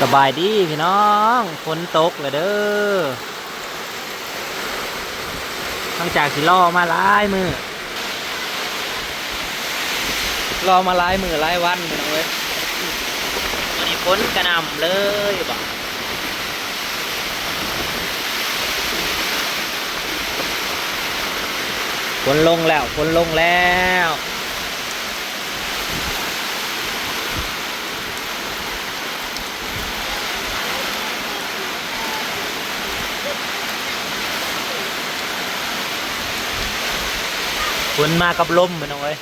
ສະບາຍດີພີ່ນ້ອງ ຝົນຕົກແລ້ວເດີ ຫຼັງຈາກທີ່ລໍມາຫຼາຍມື້ ລໍມາຫຼາຍມື້ຫຼາຍວັນພີ່ນ້ອງເອີຍ ມື້ນີ້ຝົນກະໜ່ຳເລີຍບາດ ຝົນລົງແລ້ວ ຝົນລົງແລ້ວ. ຝົນມາກັບລົມພີ່ນ້ອງເອີຍ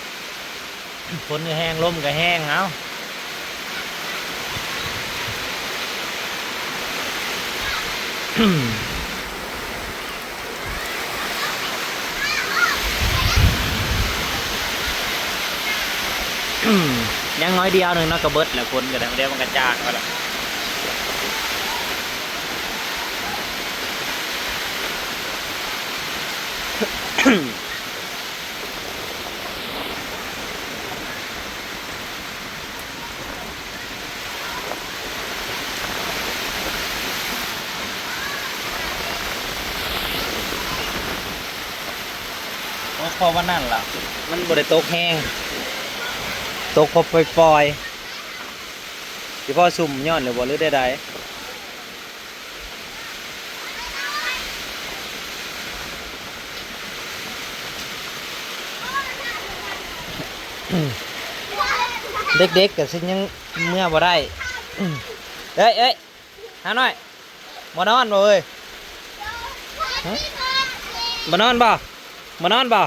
ຝົນກະແຮງ ລົມກະແຮງ ເອົ້າ. ຍັງໜ້ອຍດຽວໜຶ່ງເນາະ ກະເບິດແລ້ວ ຝົນກະໄດ້ ດຽວມັນກະຈາງໄປລະ ໂອ້ ພໍປານນັ້ນລະ ມັນບໍ່ໄດ້ຕົກແຮງ ຕົກພໍປ່ອຍໆ ຊິພໍຊຸ່ມຍ້ອນຫຼືບໍ່ ຫຼືໃດໆ. ເດັກໆ ກະຊິຍັງເມືອບໍ່ໄດ້ ເອີຍ ເອີຍ ຫານ້ອຍ ບໍ່ນອນບໍ່ເອີຍ ບໍ່ນອນບໍ່ ບໍ່ນອນບໍ່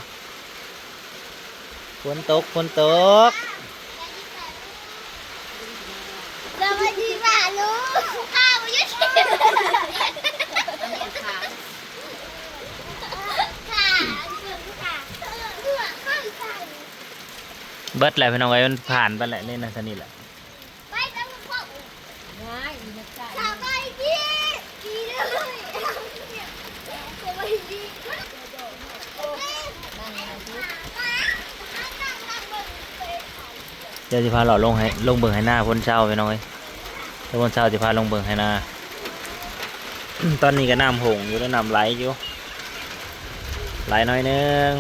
ຝົນຕົກ ຝົນຕົກ. ສະບາຍດີປ້າລຸງ ຂ້າບໍ່ຢຸດ ເບິດແລ້ວພີ່ນ້ອງເອີຍ ມັນຜ່ານໄປແລ້ວ ນີ້ນະ ເທົ່ານີ້ແຫຼະ. ສະບາຍດີ ສະບາຍດີ. ດຽວຊິພາເລາະລົງໃຫ້ ລົງເບິ່ງໄຮ່ນາໂພນເຊົາພີ່ນ້ອງເອີຍ ແຕ່ໂພນເຊົາຊິພາລົງເບິ່ງໄຮ່ນາ ຕອນນີ້ກະນ້ຳຫົ່ງຢູ່ເດີ ນ້ຳໄຫຼຢູ່ ໄຫຼໜ້ອຍໜຶ່ງ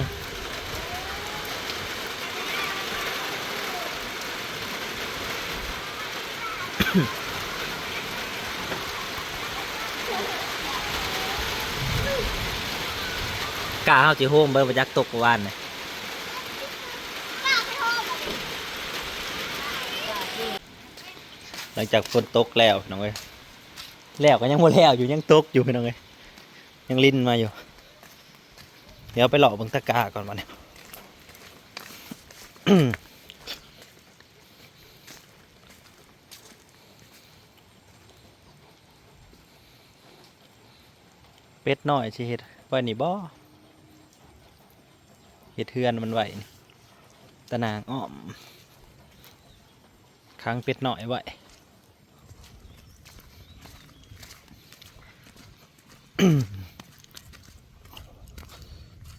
ກ້າເຮົາຊິໂຮມເບິ່ງ ບໍ່ຈັກຕົກມື້ວານນີ້. ຫຼັງຈາກຝົນຕົກແລ້ວພີ່ນ້ອງເອີຍ ແລ້ວກະຍັງບໍ່ແລ້ວຢູ່ ຍັງຕົກຢູ່ພີ່ນ້ອງເອີຍ ຍັງລິນມາຢູ່. ດຽວໄປເລາະເບິ່ງຕະກ້າກ່ອນບາດນີ້. ເປັດນ້ອຍຊິເຮັດໄວ້ນີ້ບໍ່? ເຮັດເຮືອນມັນໄວ້ນີ້ ຕາໜ່າງອ້ອມ ຂັງເປັດນ້ອຍໄວ້.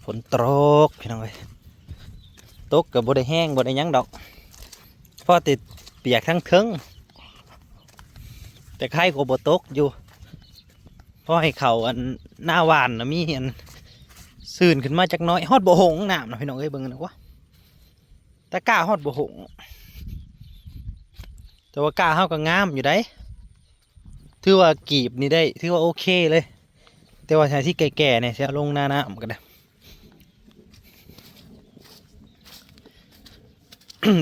ຝົນຕົກພີ່ນ້ອງເອີຍ ຕົກກະບໍ່ໄດ້ແຮງ ບໍ່ໄດ້ຫຍັງດອກ ພໍແຕ່ປຽກທັງເທິງ ແຕ່ໄຄກວ່າບໍ່ຕົກຢູ່. ພໍໃຫ້ເຂົ້າອັນນາຫວ່ານນະ ມີອັນຊືນຂຶ້ນມາຈັກໜ້ອຍ ຮອດບໍ່ຫົງນ້ຳນະພີ່ນ້ອງເອີຍ. ເບິ່ງນະ ຕະກ້າຮອດບໍ່ຫົງ ແຕ່ວ່າກ້າເຮົາກະງາມຢູ່ໃດ໋ ຖືວ່າກີບນີ້ໄດ້ ຖືວ່າໂອເຄເລີຍ ແຕ່ວ່າໃຫ້ທີ່ແກ່ໆ ນີ້ຊິເອົາລົງນານ້ຳກະໄດ້.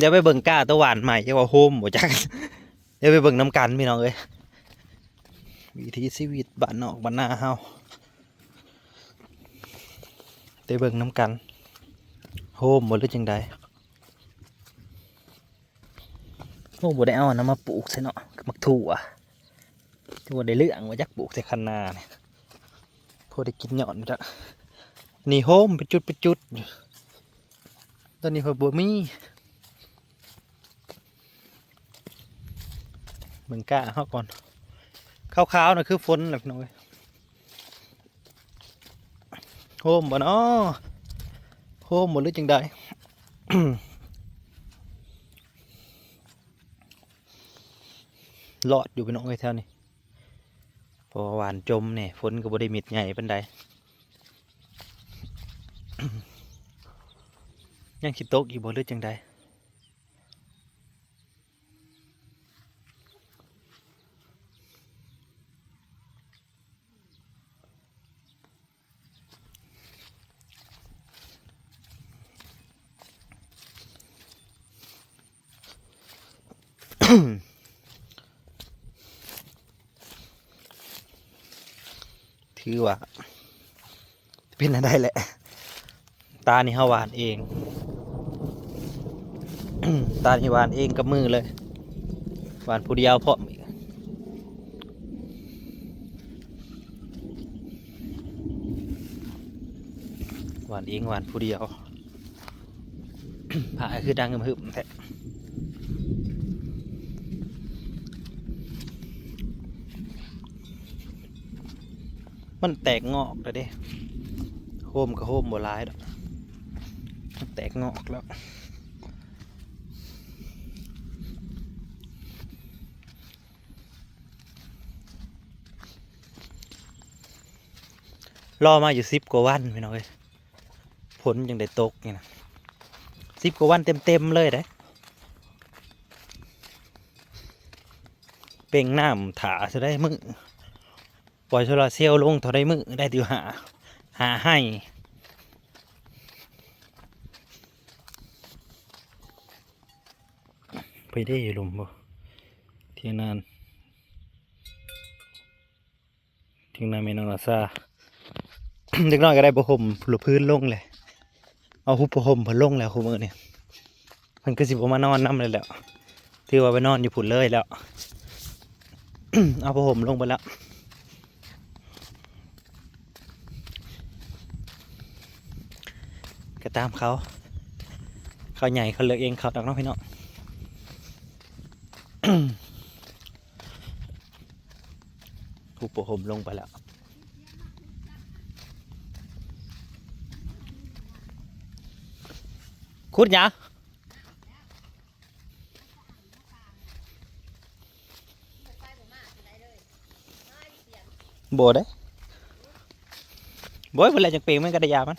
ດຽວໄປເບິ່ງກ້າໂຕຫວ່ານໃໝ່ ຈັກວ່າໂຮມບໍ່ຈັກ. ດຽວໄປເບິ່ງນຳກັນພີ່ນ້ອງເອີຍ ວິຖີຊີວິດບ້ານນອກບ້ານນາເຮົາ ໄປເບິ່ງນຳກັນ ໂຮມບໍ່ ຫຼືຈັ່ງໃດ. ໂອ້ ບໍ່ໄດ້ເອົາອັນນັ້ນມາປູກໃສ່ເນາະ ໝາກຖົ່ວ ຖືວ່າໄດ້ເລື່ອງວ່າ ຈັກປູກໃສ່ຄັນນານີ້ ພໍໄດ້ກິນຍ້ອນຈັກ. ນີ້ໂຮມເປັນຈຸດເປັນຈຸດຢູ່ ຕອນນີ້ເພິ່ນບໍ່ມີ. ເບິ່ງກ້າເຮົາກ່ອນ ຂາວໆ ນະຄືຝົນແຫຼະພີ່ນ້ອງເອີຍ. ໂຮມບໍ່ນໍ ໂຮມບໍ່ ຫຼືຈັ່ງໃດ? ໂຮ ລອດຢູ່ພີ່ນ້ອງເອີຍແຖວນີ້ ເພາະວ່າຫວ່ານຈົມແດ່ ຝົນກໍບໍ່ໄດ້ເມັດໃຫຍ່ປານໃດ. ຍັງຊິຕົກອີກບໍ່ ຫຼືຈັ່ງໃດ? ຖືວ່າເປັນອັນໃດແຫຼະ. ຕານີ້ເຮົາຫວ່ານເອງ ຕານີ້ຫວ່ານເອງກັບມືເລີຍ ຫວ່ານຜູ້ດຽວພ້ອມອີກ ຫວ່ານເອງ ຫວ່ານຜູ້ດຽວ. ພາຄືດັງຫຶມໆແທ້ ມັນແຕກງອກແລ້ວເດ້ ໂຮມກໍໂຮມບໍ່ຫຼາຍດອກ ມັນແຕກງອກແລ້ວ. ລໍມາຢູ່ສິບກວ່າວັນພີ່ນ້ອງເອີຍ ຝົນຈັ່ງໄດ້ຕົກນີ້ນະ ສິບກວ່າວັນເຕັມໆເລີຍເດ້. ເປັ່ງນ້ຳຖ້າເທົ່າໃດມື້ ປ່ອຍໂຊລາເຊວລົງເທົ່າໃດມື້ ໄດ້ຢູ່ຫ້າ ຫ້າໄຮ່. ໄປເດ້ຢູ່ລຸ່ມບໍ່ ທຽງນາ ທຽງນາແມ່ນ້ອງນາຊາ. ເດັກນ້ອຍກໍໄດ້ຜ້າຫົ່ມຜູ້ລະພື້ນລົງແຫຼະ ເອົາຫຸບຜ້າຫົ່ມເພິ່ນລົງແລ້ວ ຄູ່ມື້ນີ້ເພິ່ນຄືຊິບໍ່ມານອນນຳແລ້ວແຫຼະ ຖືວ່າໄປນອນຢູ່ພຸ້ນເລີຍແລ້ວ ເອົາຜ້າຫົ່ມລົງໄປແລ້ວ. ກໍຕາມເຂົາ ເຂົາໃຫຍ່ເຂົາເລືອກເອງເຂົາດອກເນາະພີ່ນ້ອງ. ຜູ້ປົວຫົ່ມລົງໄປແລ້ວ ຂຸດຫຍັງ? ບໍ່ເດ້ ບໍ່ ເວລາຈັກເປງມັນກໍໄດ້ຢາມັນ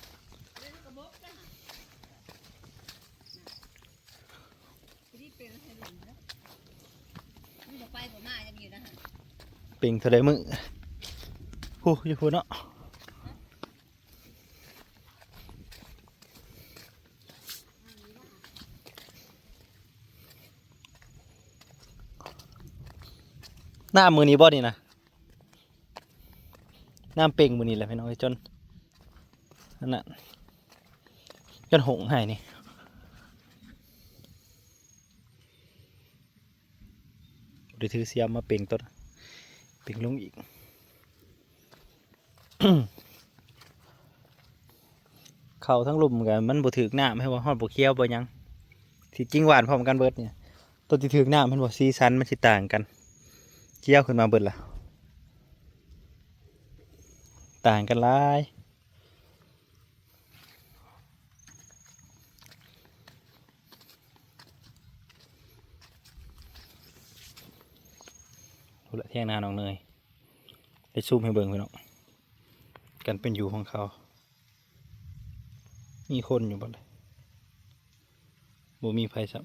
ເປັງເທົ່າໃດມື້ ໂອ້ ຢູ່ພຸ້ນເນາະ. ນ້ຳມື້ນີ້ບໍ່ນີ້ນະ ນ້ຳເປັງມື້ນີ້ແຫຼະພີ່ນ້ອງເອີຍ ຈົນ ອັນນັ້ນ ຈົນຫົງໃຫ້ນີ້ ບໍ່ໄດ້ຖືສຽມມາເປັງຕົ້ນ ເປັງລົງອີກ. ເຂົ້າທັງລຸ່ມກໍມັນບໍ່ຖືກນ້ຳ ໃຫ້ວ່າຮອດບໍ່ຂຽວບໍ່ຫຍັງ ທີ່ຈິງຫວ່ານພ້ອມກັນເບິດນີ້ ຕົວທີ່ຖືກນ້ຳ ເຫັນບໍ່ ສີສັນມັນຊິຕ່າງກັນ ຂຽວຂຶ້ນມາເບິດລະ ຕ່າງກັນຫຼາຍ. ພຸ້ນລະ ຖຽງນານ້ອງເນີຍ ໄດ້ຊູມໃຫ້ເບິ່ງພີ່ນ້ອງ ການເປັນຢູ່ຂອງເຂົາ ມີຄົນຢູ່ບໍ່ລະ? ບໍ່ມີໃຜຊ້ຳ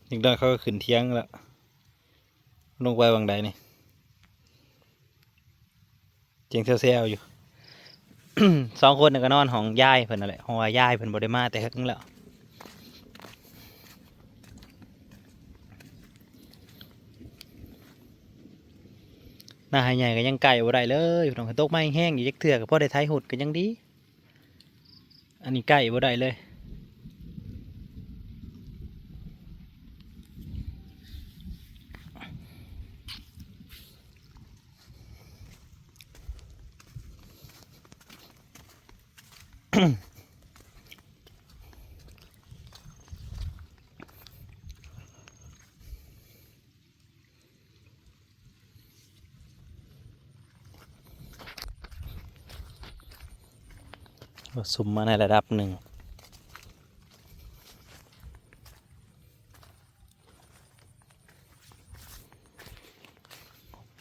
ເດັກນ້ອຍເຂົາກໍຂຶ້ນຖຽງລະ ລົງໄປຫວ່າງໃດນີ້? ຈຽງແຊວໆຢູ່ ສອງຄົນນັ້ນກໍນອນຫ້ອງຍາຍເພິ່ນນັ້ນແຫຼະ ເພາະວ່າຍາຍເພິ່ນບໍ່ໄດ້ມາແຕ່ເຫິງແລ້ວ. ໜ້າໄຮ່ໃຫຍ່ກໍຍັງໄກບໍ່ໄດ້ເລີຍ ຕ້ອງໃຫ້ຕົກມາແຮງໆ ອີກຈັກເທື່ອກໍພໍໄດ້ໄຖຮຸດກໍຍັງດີ. ອັນນີ້ໃກ້ບໍ່ໄດ້ເລີຍ ກໍຊຸມມາໃນລະດັບໜຶ່ງ.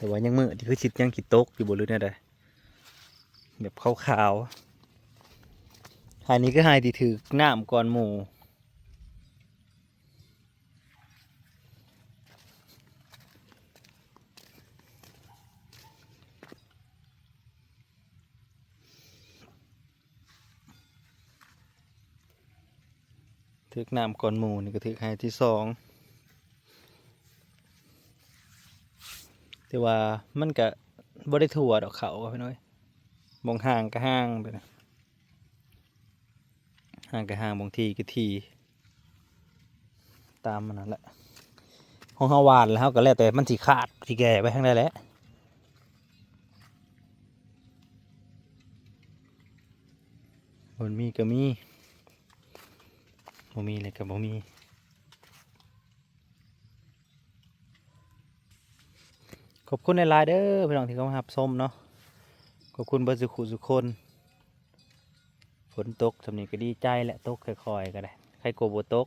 ແຕ່ວ່າຍັງມືດຢູ່ ຄືຊິຍັງຊິຕົກຢູ່ບໍ່ ຫຼືແນວໃດ ແບບຂາວໆ. ໄຮ່ນີ້ຄືໄຮ່ທີ່ຖືກນ້ຳກ່ອນໝູ່. ຖືກນ້ຳກ່ອນໝູ່ ນີ້ກໍຖືກໄຮ່ທີສອງ ແຕ່ວ່າມັນກະບໍ່ໄດ້ທົ່ວດອກເຂົ້າ ພີ່ນ້ອງເອີຍ. ບ່ອນຫ່າງກະຫ່າງໄປນະ ຫ່າງກະຫ່າງ ບ່ອນຖີ່ກະຖີ່ ຕາມມັນນັ້ນແຫຼະ. ຂອງເຮົາຫວ່ານແລ້ວ ເຮົາກໍແລ້ວແຕ່ມັນຊິຂາດ ຊິແກ່ໄປທາງໃດແຫຼະ. ບ່ອນມີກໍມີ ບໍ່ມີແລ້ວກໍບໍ່ມີ. ຂອບຄຸນຫຼາຍໆເດີພີ່ນ້ອງທີ່ເຂົ້າມາຮັບຊົມເນາະ. ຂອບຄຸນເບິດສູ່ຄູ່ສູ່ຄົນ. ຝົນຕົກຊ່ຳນີ້ກໍດີໃຈແຫຼະ ຕົກຄ່ອຍໆກໍໄດ້ ໃຄກວ່າບໍ່ຕົກ.